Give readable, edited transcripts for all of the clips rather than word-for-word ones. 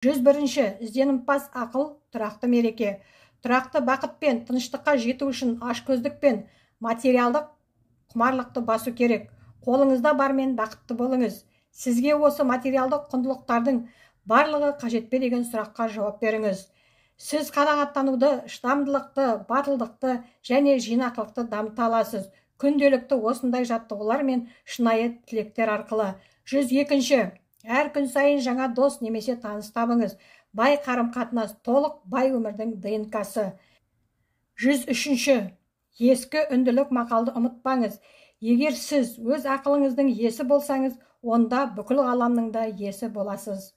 101-ші ізденімпаз ақыл тұрақты мереке. Тұрақты бақыт пен тыныштыққа жету үшін ашкөздік пен материалдық құмарлықты басу керек. Қолыңызда бармен бақытты болыңыз. Сізге осы материалдық құндылықтардың барлығы қажет пе деген сұраққа жауап беріңіз. Сіз қанағаттануды, шыдамдылықты, батылдықты және жинақылықты дамыта аласыз. Күнделікті осындай жаттығулар мен шынайы тілектер арқылы. 102-ші әр күн сайын жаңа дос немесе таныс табыңыз. Бай қарым-қатынас толық бай өмірдің ДНК-сы. 103-ші ескі үнділік мақалды ұмытпаңыз. Егер сіз өз ақылыңыздың иесі болсаңыз, онда бүкіл ғаламның да иесі боласыз.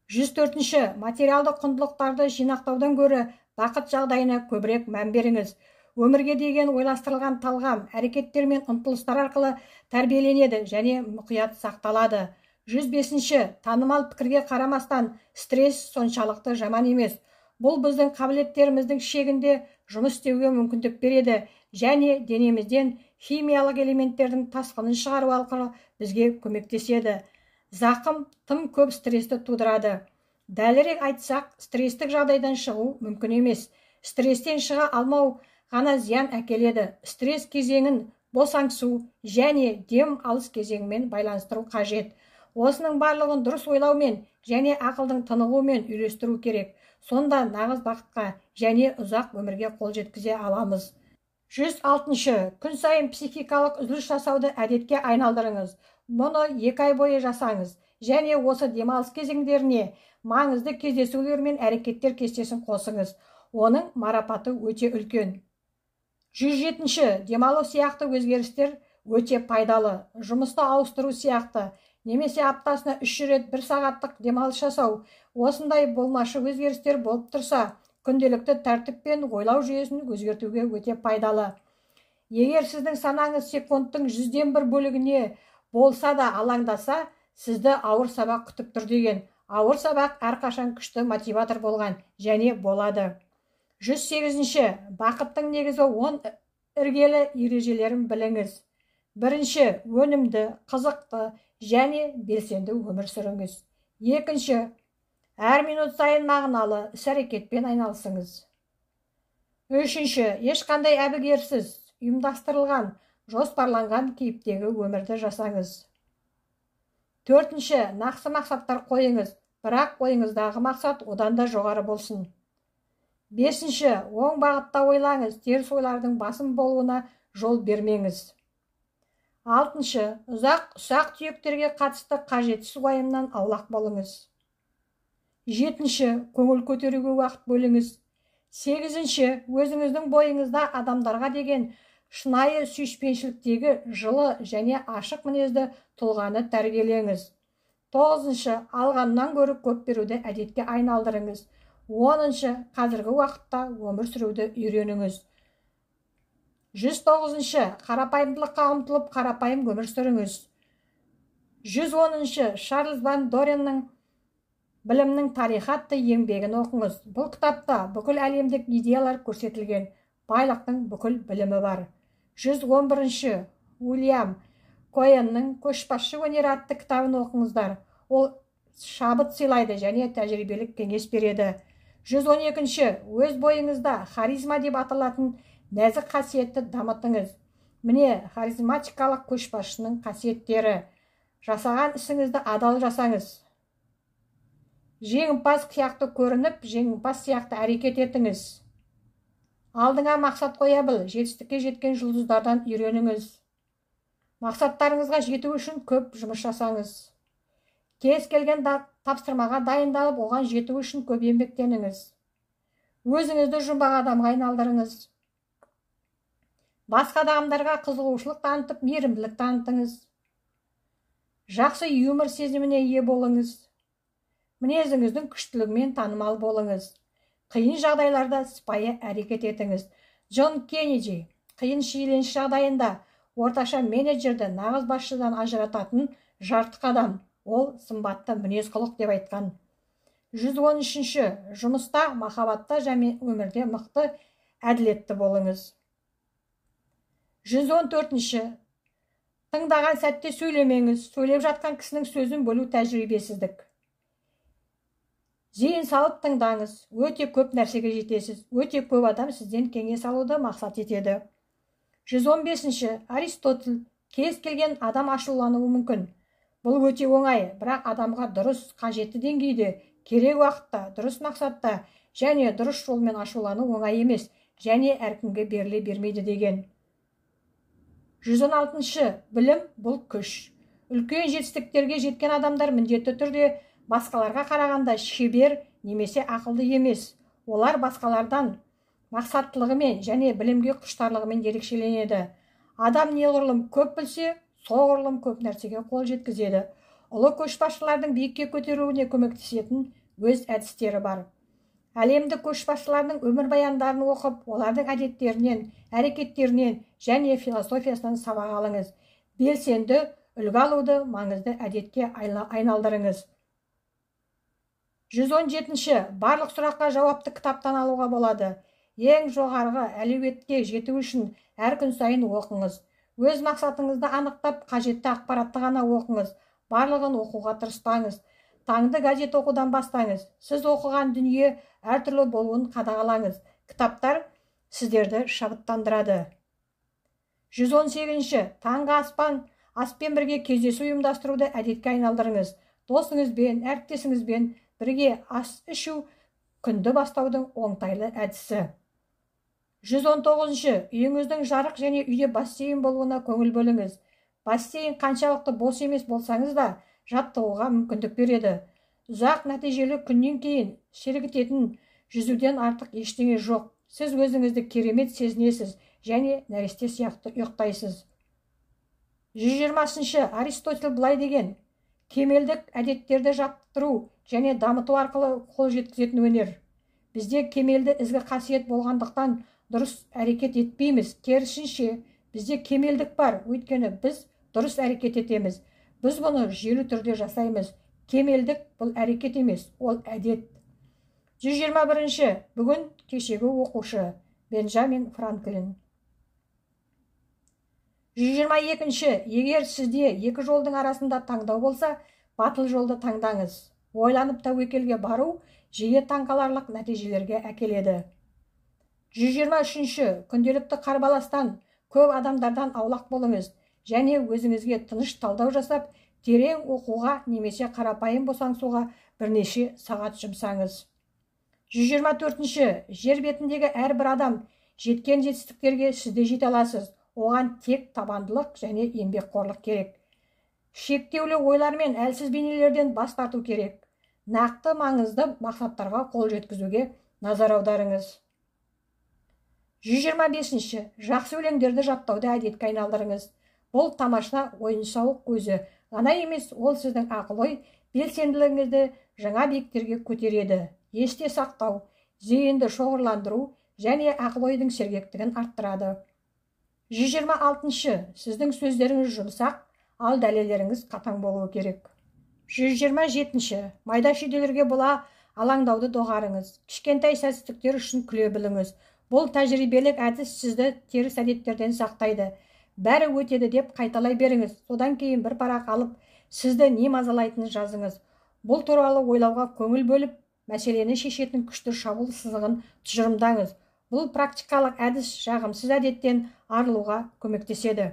104-ші материалдық құндылықтарды жинақтаудан гөрі бақыт жағдайына көбірек мән беріңіз. Өмірге деген ойластырылған талғам, әрекеттер мен ұмтылыстар арқылы тәрбиеленеді және мұқият сақталады. 105-ші танымал пікірге қарамастан стресс соншалықты жаман емес. Бұл біздің қабілеттеріміздің шегінде жұмыс істеуге мүмкіндік береді және денемізден химиялық элементтердің тасқынын шығару арқылы бізге көмектеседі. Зақым тым көп стрессті тудырады. Дәлірек айтсақ, стресстік жағдайдан шығу мүмкін емес. Стресстен шыға алмау ғана зиян әкеледі. Стресс кезеңін босаңсу және дем алыс кезеңімен байланыстыру қажет. Осының барлығын дұрыс ойлаумен және ақылдың тынығуымен үйлестіру керек. Сонда нағыз бақытқа және ұзақ өмірге қол жеткізе аламыз. 106-шы күн сайын психикалық үзіліс жасауды әдетке айналдырыңыз. Мұны 2 ай бойы жасаңыз және осы демалыс кезеңдеріне маңызды кездесулер мен әрекеттер кестесін қосыңыз. Оның марапаты өте үлкен. 107-ші демалу сияқты өзгерістер өте пайдалы. Жұмысты ауыстыру сияқты немесе аптасына 3 рет 1 сағаттық демалыс жасау. Осындай болмашы өзгерістер болып тұрса, күнделікті тәртіп пен ойлау жүйесін өзгертуге өте пайдалы. Егер сіздің санаңыз секундтың 1/1 бөлігіне болса да алаңдаса, сізді ауыр сабақ күтіп тұр деген. Ауыр сабақ әрқашан күшті мотиватор болған және болады. 108-ші бақыттың негізі 10 іргелі ережелерін біліңіз. Бірінші, өнімді, қызықты және белсенді өмір сүріңіз. Екінші, әр минут сайын мағыналы іс-әрекетпен айналысыңыз. Үшінші, ешқандай әбігерсіз, ұйымдастырылған, жоспарланған кейіптегі өмірді жасаңыз. Төртінші, нақты мақсаттар қойыңыз, бірақ ойыңыздағы мақсат одан да жоғары болсын. Бесінші, оң бағытта ойлаңыз, теріс ойлардың басым болуына жол бермеңіз. Алтыншы, ұзақ ұсақ түйектерге қатысты қажетсіз уайымнан аулақ болыңыз. Жетінші, көңіл көтеруге уақыт бөліңіз. Сегізінші, өзіңіздің бойыңызда адамдарға деген шынайы сүйіспеншіліктегі жылы және ашық мінезді тұлғаны тәрбиелеңіз. Тоғызыншы, алғаннан гөрі көп беруді әдетке айналдырыңыз. 10-шы, қазіргі уақытта өмір сүруді үйреніңіз. 109-шы, қарапайымдылыққа ұмтылып, қарапайым өмір сүріңіз. 110-шы, Чарльз Ван Дореннің Білімнің тарихы атты еңбегін оқыңыз. Бұл кітапта бүкіл әлемдік идеялар көрсетілген, байлықтың бүкіл білімі бар. 111-ші, Уильям Коэннің Көшбасшы өнері атты кітабын оқыңыздар. Ол шабыт сыйлайды және тәжірибелік кеңес береді. 112-ші, өз бойыңызда харизма деп аталатын нәзік қасиетті дамытыңыз. Міне, харизматикалық көшбасшының қасиеттері. Жасаған ісіңізді адал жасаңыз. Жеңімпаз сияқты көрініп, жеңімпаз сияқты әрекет етіңіз. Алдыңа мақсат қоя біл, жетістікке жеткен жұлдыздардан үйреніңіз. Мақсаттарыңызға жету үшін көп жұмыс жасаңыз. Кез келген тапсырмаға дайындалып, оған жету үшін көп еңбектеніңіз. Өзіңізді жұмбақ адамға айналдырыңыз. Басқа адамдарға қызығушылық танытып, мейірімділік танытыңыз. Жақсы юмор сезіміне ие болыңыз. Мінезіңіздің күштілігімен танымал болыңыз. Қиын жағдайларда сыпайы әрекет етіңіз. Джон Кеннеди қиын шиеленіс жағдайында орташа менеджерді нағыз басшыдан ажырататын жарты қадам, ол сымбатты мінез құлық деп айтқан. 113-ші, жұмыста, махаббатта және өмірде мықты, әділетті болыңыз. 114-ші, тыңдаған сәтте сөйлемеңіз, сөйлеп жатқан кісінің сөзін бөлу тәжірибесіздік. Зейін салып тыңдаңыз, өте көп нәрсеге жетесіз, өте көп адам сізден кеңес алуды мақсат етеді. 115-ші Аристотель. Кез келген адам ашулануы мүмкін. Бұл өте оңай, бірақ адамға дұрыс, қажетті деңгейде, керек уақытта, дұрыс мақсатта және дұрыс жолмен ашулану оңай емес және әркімге беріле бермейді деген. 116-шы білім бұл күш. Үлкен жетістіктерге жеткен адамдар міндетті түрде басқаларға қарағанда шебер немесе ақылды емес. Олар басқалардан мақсаттылығымен және білімге құштарлығымен ерекшеленеді. Адам неғұрлым көп білсе, соғұрлым көп нәрсеге қол жеткізеді. Ұлы көшбасшылардың биікке көтеруіне көмектесетін өз әдістері бар. Әлемдік көшбасшылардың өмірбаяндарын оқып, олардың әдеттерінен, әрекеттерінен және философиясынан сабақ алыңыз. Белсенді үлгі алуды маңызды әдетке айналдырыңыз. 117-ші барлық сұраққа жауапты кітаптан алуға болады. Ең жоғарғы әлеуетке жету үшін әр күн сайын оқыңыз. Өз мақсатыңызды анықтап, қажетті ақпаратты ғана оқыңыз. Барлығын оқуға тырыспаңыз. Таңды газет оқудан бастаңыз. Сіз оқыған дүние әртүрлі болуын қадағалаңыз. Кітаптар сіздерді шабыттандырады. 118-ші таңғы аспен бірге кездесу ұйымдастыруды әдетке айналдырыңыз. Досыңызбен, әріптесіңізбен бірге ас ішу күнді бастаудың оңтайлы әдісі. 119-шы үйіңіздің жарық және үйде бассейн болуына көңіл бөліңіз. Бассейн қаншалықты бос емес болсаңыз да жаттығуға мүмкіндік береді. Ұзақ нәтижелі күннен кейін сергітетін жүзуден артық ештеңе жоқ. Сіз өзіңізді керемет сезінесіз және нәресте сияқты ұйықтайсыз. 120-шы Аристотель былай деген: кемелдік әдеттерді жаттықтыру және дамыту арқылы қол жеткізетін өнер. Бізде кемелді ізгі қасиет болғандықтан дұрыс әрекет етпейміз. Керісінше, бізде кемелдік бар, өйткені біз дұрыс әрекет етеміз. Біз бұны жүйелі түрде жасаймыз. Кемелдік бұл әрекет емес, ол әдет. 121-ші бүгін кешегі оқушы Бенджамин Франклин. 122-ші егер сізде екі жолдың арасында таңдау болса, батыл жолды таңдаңыз. Ойланып тәуекелге бару жиі таңқаларлық нәтижелерге әкеледі. 123-ші күнделікті қарбаластан, көп адамдардан аулақ болыңыз және өзіңізге тыныш талдау жасап, терең оқуға немесе қарапайым босаңсуға бірнеше сағат жұмсаңыз. 124-ші жер бетіндегі әрбір адам жеткен жетістіктерге сіз де жете аласыз. Оған тек табандылық және еңбекқорлық керек. Шектеулі ойлар мен әлсіз бейнелерден бас тарту керек. Нақты маңызды мақсаттарға қол жеткізуге назар аударыңыз. 125-ші жақсы өлеңдерді жаттауды әдетке айналдырыңыз. Бұл тамаша ойын-сауық көзі ғана емес, ол сіздің ақыл-ой белсенділігіңізді жаңа биіктерге көтереді. Есте сақтау, зейінді шоғырландыру және ақыл-ойдың сергектігін арттырады. 126-шы сіздің сөздеріңіз жұмсақ, ал дәлелдеріңіз қатаң болуы керек. 127-ші майда шүйделерге бола алаңдауды доғарыңыз. Кішкентай сәтсіздіктер үшін күле біліңіз. Бұл тәжірибелік әдіс сізді теріс әдеттерден сақтайды. Бәрі өтеді деп қайталай беріңіз. Содан кейін бір парақ алып, сізді не мазалайтынын жазыңыз. Бұл туралы ойлауға көңіл бөліп, мәселені шешетін күшті шабуыл сызығын тұжырымдаңыз. Бұл практикалық әдіс жағымсыз әдеттен арылуға көмектеседі.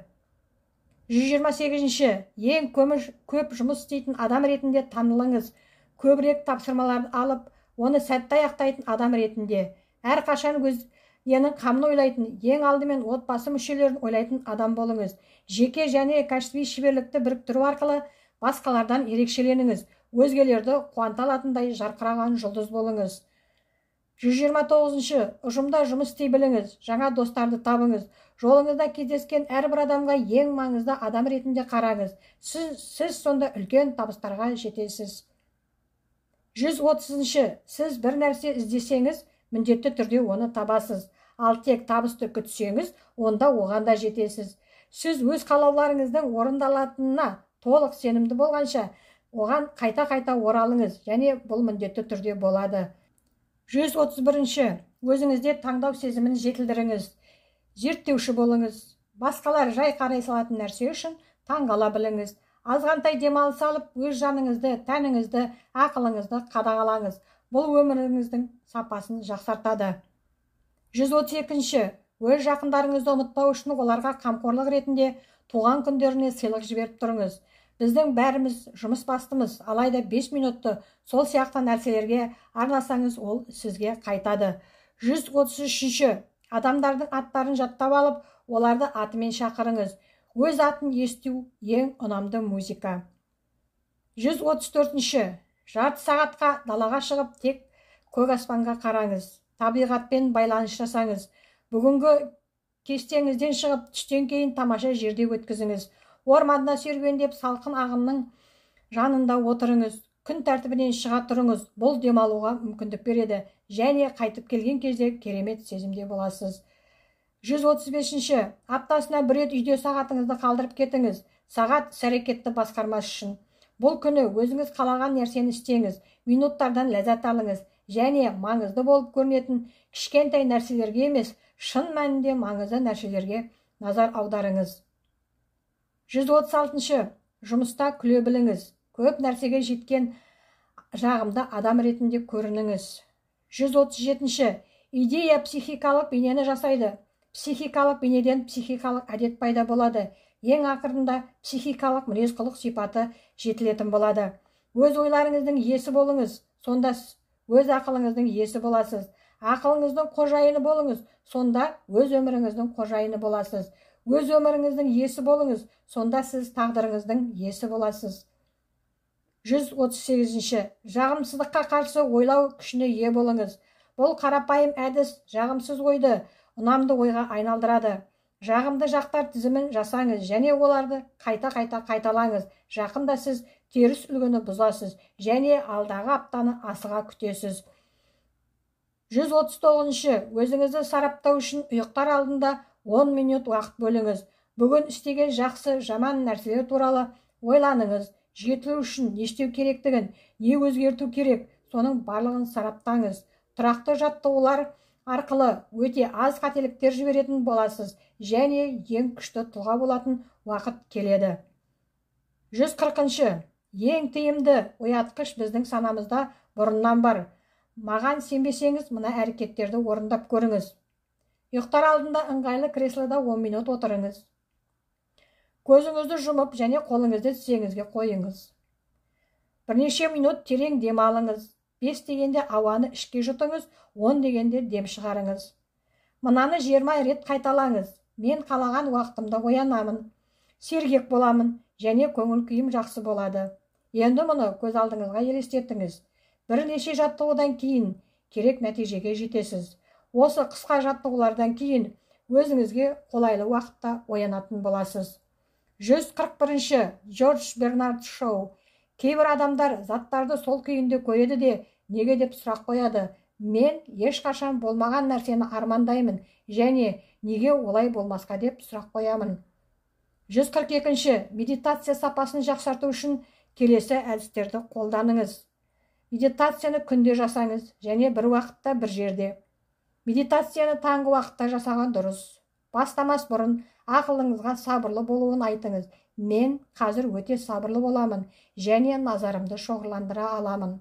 128-ші ең көп жұмыс істейтін адам ретінде танылыңыз. Көбірек тапсырмаларды алып, оны сәтті аяқтайтын адам ретінде. Әрқашан өзгенің қамын ойлайтын, ең алдымен отбасы мүшелерін ойлайтын адам болыңыз. Жеке және кәсіби шеберлікті біріктіру арқылы басқалардан ерекшеленіңіз. Өзгелерді қуанта алатындай жарқыраған жұлдыз болыңыз. 129-шы ұжымда жұмыс істей біліңіз, жаңа достарды табыңыз. Жолыңызда кездескен әрбір адамға ең маңызды адам ретінде қараңыз. Сіз сонда үлкен табыстарға жетесіз. 130-шы сіз бір нәрсе іздесеңіз, міндетті түрде оны табасыз. Ал тек табысты күтсеңіз, онда оған да жетесіз. Сіз өз қалауларыңыздың орындалатынына толық сенімді болғанша, оған қайта-қайта оралыңыз және бұл міндетті түрде болады. 131-ші өзіңізде таңдау сезімін жетілдіріңіз. Зерттеуші болыңыз. Басқалар жай қарай салатын нәрсе үшін таңғала біліңіз. Азғантай демалыс алып, өз жаныңызды, тәніңізді, ақылыңызды қадағалаңыз. Бұл өміріңіздің сапасын жақсартады. 132-ші. Өз жақындарыңызды ұмытпау үшін оларға қамқорлық ретінде туған күндеріне сыйлық жіберіп тұрыңыз. Біздің бәріміз жұмыс бастымыз, алайда 5 минутты сол сияқты нәрселерге арнасаңыз, ол сізге қайтады. 133-ші. Адамдардың аттарын жаттап алып, оларды атымен шақырыңыз. Өз атын есту ең ұнамды музыка. 134-ші. Жарты сағатқа далаға шығып, тек көк аспанға қараңыз. Табиғатпен байланыс жасаңыз. Бүгінгі кестеңізден шығып, түстен кейін тамаша жерде өткізіңіз. Орманда серуендеп, салқын ағынның жанында отырыңыз. Күн тәртібінен шыға тұрыңыз. Бұл демалуға мүмкіндік береді. Және қайтып келген кезде керемет сезімде боласыз. 135-ші. Аптасына бір рет үйде сағатыңызды қалдырып кетіңіз. Сағат іс-әрекетті басқармас үшін. Бұл күні өзіңіз қалаған нәрсені істеңіз, минуттардан ләззат алыңыз және маңызды болып көрінетін кішкентай нәрселерге емес, шын мәнінде маңызды нәрселерге назар аударыңыз. 136-шы. Жұмыста күле біліңіз. Көп нәрсеге жеткен жағымды адам ретінде көрініңіз. 137-ші. Идея психикалық бейнені жасайды. Психикалық бейнеден психикалық әдет пайда болады. Ең ақырында психикалық мінез-құлық сипаты жетілетін болады. Өз ойларыңыздың иесі болыңыз, сонда өз ақылыңыздың иесі боласыз. Ақылыңыздың қожайыны болыңыз, сонда өз өміріңіздің қожайыны боласыз. Өз өміріңіздің иесі болыңыз, сонда сіз тағдырыңыздың иесі боласыз. 138-ші. Жағымсыздыққа қарсы ойлау күшіне ие болыңыз. Бұл қарапайым әдіс жағымсыз ойды ұнамды ойға айналдырады. Жағымды жақтар тізімін жасаңыз және оларды қайта-қайта қайталаңыз. Жақында сіз теріс үлгіні бұзасыз және алдағы аптаны асыға күтесіз. 139-шы. Өзіңізді сараптау үшін ұйықтар алдында 10 минут уақыт бөліңіз. Бүгін істеген жақсы, жаман нәрселер туралы ойланыңыз. Жетілу үшін не істеу керектігін, не өзгерту керек, соның барлығын сараптаңыз. Тұрақты жаттығулар арқылы өте аз қателіктер жіберетін боласыз және ең күшті тұлға болатын уақыт келеді. 140-шы. Ең тиімді оятқыш біздің санамызда бұрыннан бар. Маған сенбесеңіз, мына әрекеттерді орындап көріңіз. Ұйықтар алдында ыңғайлы креслода 10 минут отырыңыз. Көзіңізді жұмып және қолыңызды тізеңізге қойыңыз. Бірнеше минут терең дем алыңыз. 5 дегенде ауаны ішке жұтыңыз, 10 дегенде дем шығарыңыз. Мынаны 20 рет қайталаңыз. Мен қалаған уақытымда оянамын, сергек боламын және көңіл күйім жақсы болады. Енді мұны көз алдыңызға елестетіңіз. Бірнеше жаттығудан кейін керек нәтижеге жетесіз. Осы қысқа жаттығулардан кейін өзіңізге қолайлы уақытта оянатын боласыз. 141-ші. Джордж Бернард Шоу. Кейбір адамдар заттарды сол күйінде көреді де, неге деп сұрақ қояды. Мен ешқашан болмаған нәрсені армандаймын және неге олай болмасқа деп сұрақ қоямын. 142-ші. Медитация сапасын жақсарту үшін келесі әдістерді қолданыңыз. Медитацияны күнде жасаңыз және бір уақытта бір жерде. Медитацияны таңғы уақытта жасаған дұрыс. Бастамас бұрын ақылыңызға сабырлы болуын айтыңыз. Мен қазір өте сабырлы боламын және назарымды шоғырландыра аламын.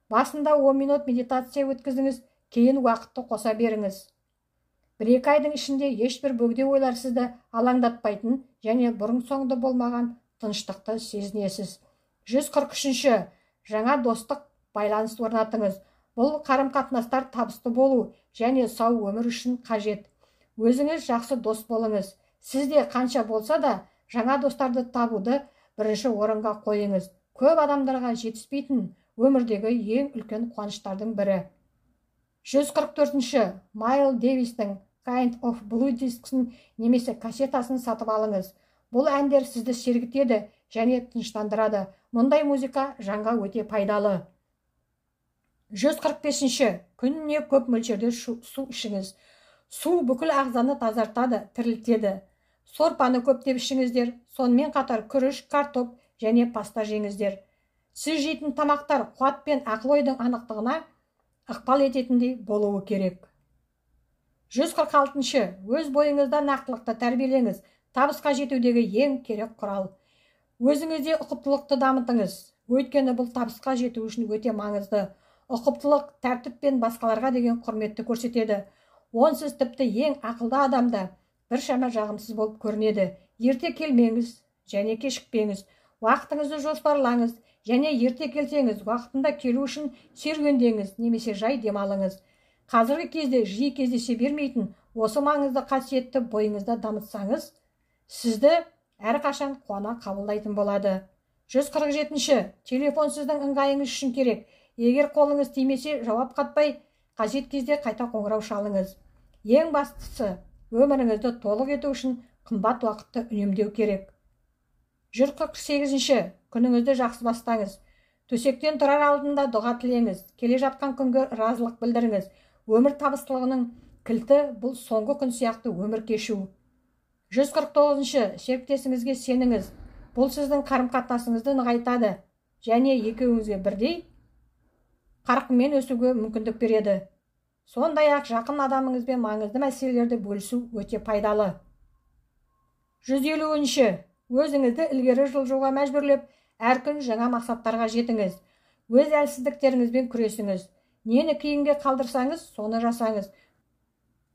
Басында 10 минут медитация өткізіңіз, кейін уақытты қоса беріңіз. 1-2 айдың ішінде ешбір бөгде ойлар сізді алаңдатпайтын және бұрын-соңды болмаған тыныштықты сезінесіз. 143-ші. Жаңа достық байланыс орнатыңыз. Бұл қарым-қатынастар табысты болу және сау өмір үшін қажет. Өзіңіз жақсы дос болыңыз. Сізде қанша болса да жаңа достарды табуды бірінші орынға қойыңыз. Көп адамдарға жетіспейтін өмірдегі ең үлкен қуаныштардың бірі. 144-ші. Майл Дэвистің Kind of Blue дискісін немесе кассетасын сатып алыңыз. Бұл әндер сізді сергітеді және тыныштандырады. Мұндай музыка жанға өте пайдалы. 145-ші. Күніне көп мөлшерде су ішіңіз. Су бүкіл ағзаны тазартады, тірілтеді. Сорпаны көптеп ішіңіздер, сонымен қатар күріш, картоп және паста жеңіздер. Сіз жейтін тамақтар қуат пен ақыл ойдың анықтығына ықпал ететіндей болуы керек. 146-шы. Өз бойыңызда нақтылықты тәрбиелеңіз. Табысқа жетудегі ең керек құрал. Өзіңізде ұқыптылықты дамытыңыз. Өйткені бұл табысқа жету үшін өте маңызды. Ұқыптылық, тәртіп пен басқаларға деген құрметті көрсетеді. Онсыз тіпті ең ақылды адам да біршама жағымсыз болып көрінеді. Ерте келмеңіз және кешікпеңіз. Уақытыңызды жоспарлаңыз және ерте келсеңіз, уақытында келу үшін серуендеңіз немесе жай демалыңыз. Қазіргі кезде жиі кездесе бермейтін осы маңызды қасиетті бойыңызда дамытсаңыз, сізді әрқашан қуана қабылдайтын болады. 147-ші. Телефон сіздің ыңғайыңыз үшін керек. Егер қолыңыз тимесе, жауап қатпай, қажет кезде қайта қоңырау шалыңыз. Ең бастысы, өміріңізді толық ету үшін қымбат уақытты үнемдеу керек. 148-ші. Күніңізді жақсы бастаңыз. Төсектен тұрар алдында дұға тілеңіз. Келе жатқан күнге разылық білдіріңіз. Өмір табыстылығының кілті бұл соңғы күн сияқты өмір кешу. 149-шы. Серіктесіңізге сеніңіз. Бұл сіздің қарым-қатынасыңызды нығайтады және екеуіңізге бірдей қарқынмен өсуге мүмкіндік береді. Сондай-ақ жақын адамыңызбен маңызды мәселелерді бөлісу өте пайдалы. 150-ші. Өзіңізді ілгері жылжуға мәжбүрлеп, әр күн жаңа мақсаттарға жетіңіз. Өз әлсіздіктеріңізбен күресіңіз. Нені кейінге қалдырсаңыз, соны жасаңыз.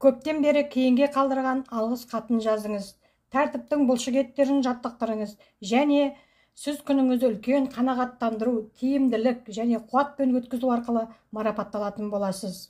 Көптен бері кейінге қалдырған алғыс хатын жазыңыз. Тәртіптің бұлшық еттерін жаттықтырыңыз және сіз күніңізді үлкен қанағаттандыру, тиімділік және қуатпен өткізу арқылы марапатталатын боласыз.